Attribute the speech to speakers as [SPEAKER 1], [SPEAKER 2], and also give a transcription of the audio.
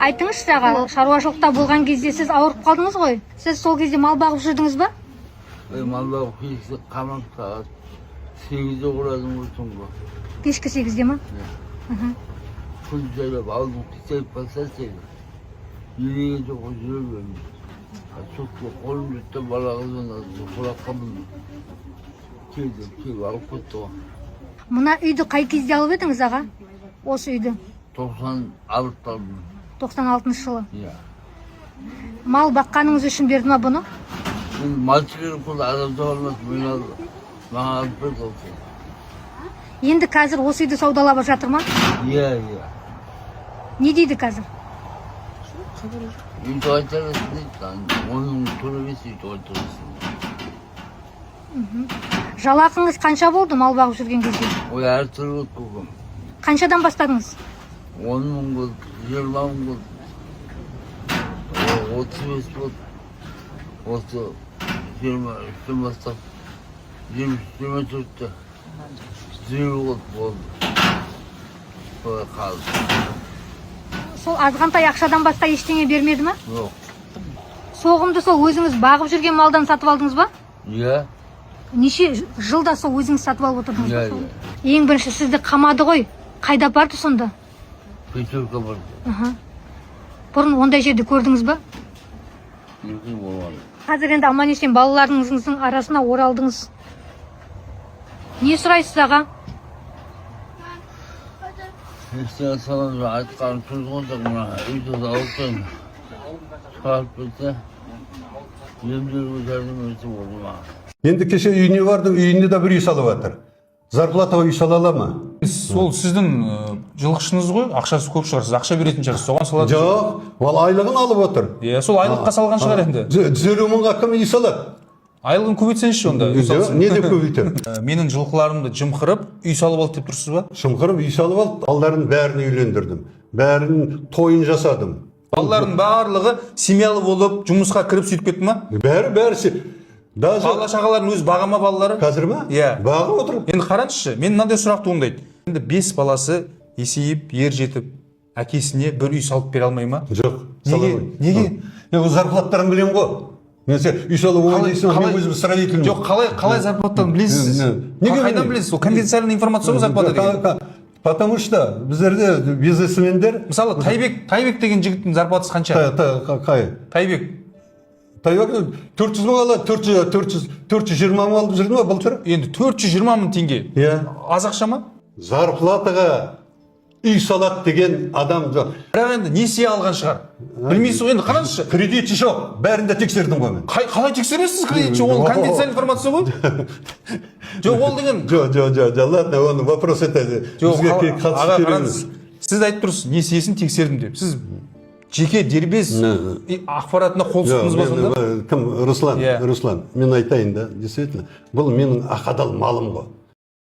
[SPEAKER 1] Айтыңызшы, аға, шаруашылықта болған кезде сіз ауырып қалдыңыз ғой. Сіз сол кезде мал бағып жүрдіңіз ба?
[SPEAKER 2] Ой, мал бағып, кешкі қамап, сағат 8-де құрадым ғой түнгі.
[SPEAKER 1] Кешкі 8-де ма?
[SPEAKER 2] Күн жайлап алдым, қисайып қалса, сені елеген жоқ қой, жүре бердім. Сотқа қолым жетті, балаға звондадым, құлап қалдым. Келді, келіп алып кетті ғой.
[SPEAKER 1] Мына үйді қай кезде алып едіңіз, аға, осы үйді?
[SPEAKER 2] 96-та алдым.
[SPEAKER 1] 96-жылы?
[SPEAKER 2] Иә.
[SPEAKER 1] Мал баққаныңыз үшін берді ма бұны?
[SPEAKER 2] Енді малшы керек болды, адам таба алмады, мен алды, маған алып берді осы.
[SPEAKER 1] Енді қазір осы үйді саудалап жатыр ма?
[SPEAKER 2] Иә.
[SPEAKER 1] Не дейді қазір?
[SPEAKER 2] Үйді қайтарасың дейді, 10 000 төлемесе, үйді қайтарасың.
[SPEAKER 1] Жалақыңыз қанша болды мал бағып жүрген кезде?
[SPEAKER 2] Ой, әртүрлі болды, көкем.
[SPEAKER 1] Қаншадан бастадыңыз?
[SPEAKER 2] 10 000 болды, 20 000 болды, 35 болды. Осы 23-тен бастап, 23, 24-те 150 болды, болды, солай қалды.
[SPEAKER 1] Сол азғантай ақшадан басқа ештеңе бермеді ма?
[SPEAKER 2] Жоқ.
[SPEAKER 1] Соғымды сол өзіңіз бағып жүрген малдан сатып алдыңыз ба?
[SPEAKER 2] Иә.
[SPEAKER 1] Неше жылда сол өзіңіз сатып алып отырдыңыз ба?
[SPEAKER 2] Иә.
[SPEAKER 1] Сол? Ең бірінші сізді қамады ғой, қайда апарды сонда?
[SPEAKER 2] Пятерка барды.
[SPEAKER 1] Бұрын ондай жерді көрдіңіз ба?
[SPEAKER 2] Үлкен болған.
[SPEAKER 1] Қазір енді аман есен балаларыңыздың арасына оралдыңыз. Не сұрайсыз, аға?
[SPEAKER 2] Ештеңе саламыз, айтқан сөз ғой. Тек мына үйді зауыттан шығарып берсе, емделуге жәрдем етсе болды маған.
[SPEAKER 3] Енді кеше үйіне бардым, үйінде де бір үй салып жатыр. Зарплатаға үй сала ала ма?
[SPEAKER 4] Сол сіздің жылқышыңыз ғой, ақшасы көп шығар, сіз ақша беретін шығарсыз, соған салады.
[SPEAKER 3] Жоқ, ол айлығын алып отыр.
[SPEAKER 4] Иә, сол айлыққа салған шығар енді.
[SPEAKER 3] 150 мыңға кім үй салады?
[SPEAKER 4] Айлығын көбейтсеңізші онда, үй
[SPEAKER 3] Жоқ,
[SPEAKER 4] салсын.
[SPEAKER 3] не деп көбейтемін?
[SPEAKER 4] Менің жылқыларымды жымқырып, үй салып алды деп тұрсыз ба?
[SPEAKER 3] Жымқырып үй салып алды. Балдарын бәрін үйлендірдім, бәрін тойын жасадым.
[SPEAKER 4] Балалардың барлығы семьялы болып, жұмысқа кіріп, сөйтіп кетті ма?
[SPEAKER 3] Бәрі, бәрі даже.
[SPEAKER 4] Бала шағаларын өзі баға ма балалары?
[SPEAKER 3] Қазір ма?
[SPEAKER 4] Иә.
[SPEAKER 3] Бағып отыр.
[SPEAKER 4] Енді қараңызшы, мен мынандай сұрақ туындайды: енді бес баласы есейіп, ер жетіп, әкесіне бір үй салып бере алмай ма?
[SPEAKER 3] Жоқ.
[SPEAKER 4] Неге?
[SPEAKER 3] Сала алмайды.
[SPEAKER 4] Неге?
[SPEAKER 3] Мен ол зарплаттарын білемін ғой. Мен сен үй салу оңай дейсің ғой, мен өзім строительмін.
[SPEAKER 4] Жоқ, қалай зарплатаны білесіз сіз?
[SPEAKER 3] Неге
[SPEAKER 4] Қайдан
[SPEAKER 3] білмеймін?
[SPEAKER 4] білесіз? Ол конфиденциальный информация ғой зарплата деген.
[SPEAKER 3] Потому что біздерде бизнесмендер.
[SPEAKER 4] Мысалы, Тайбек деген жігіттің зарплатасы қанша?
[SPEAKER 3] Қай?
[SPEAKER 4] Тайбек.
[SPEAKER 3] Тайбек 400 мың алады, 400, 400, 420 мың алып жүрді ма былтыр?
[SPEAKER 4] Енді 420 мың теңге
[SPEAKER 3] Иә.
[SPEAKER 4] аз ақша ма?
[SPEAKER 3] Зарплатаға үй салады деген адам жоқ.
[SPEAKER 4] Бірақ енді несие алған шығар, білмейсіз ғой енді, қараңызшы.
[SPEAKER 3] Кредиті жоқ, бәрін де тексердім ғой мен.
[SPEAKER 4] Қалай тексересіз кредит? Ол конфиденциальный информация ғой. Жоқ, ол деген
[SPEAKER 3] Жоқ, жоқ, жоқ, жоқ, ладно, оны вопрос это
[SPEAKER 4] Жоқ,
[SPEAKER 3] бізге қатысы
[SPEAKER 4] аға,
[SPEAKER 3] керек
[SPEAKER 4] қараңыз,
[SPEAKER 3] емес.
[SPEAKER 4] Сіз айтып тұрсыз, несиесін тексердім деп. Сіз жеке дербес ақпаратына қол
[SPEAKER 3] Жоқ,
[SPEAKER 4] сұқтыңыз ба сонда?
[SPEAKER 3] кім, Руслан?
[SPEAKER 4] Иә.
[SPEAKER 3] Руслан, мен айтайын да, действительно, бұл менің ақ адал малым ғой.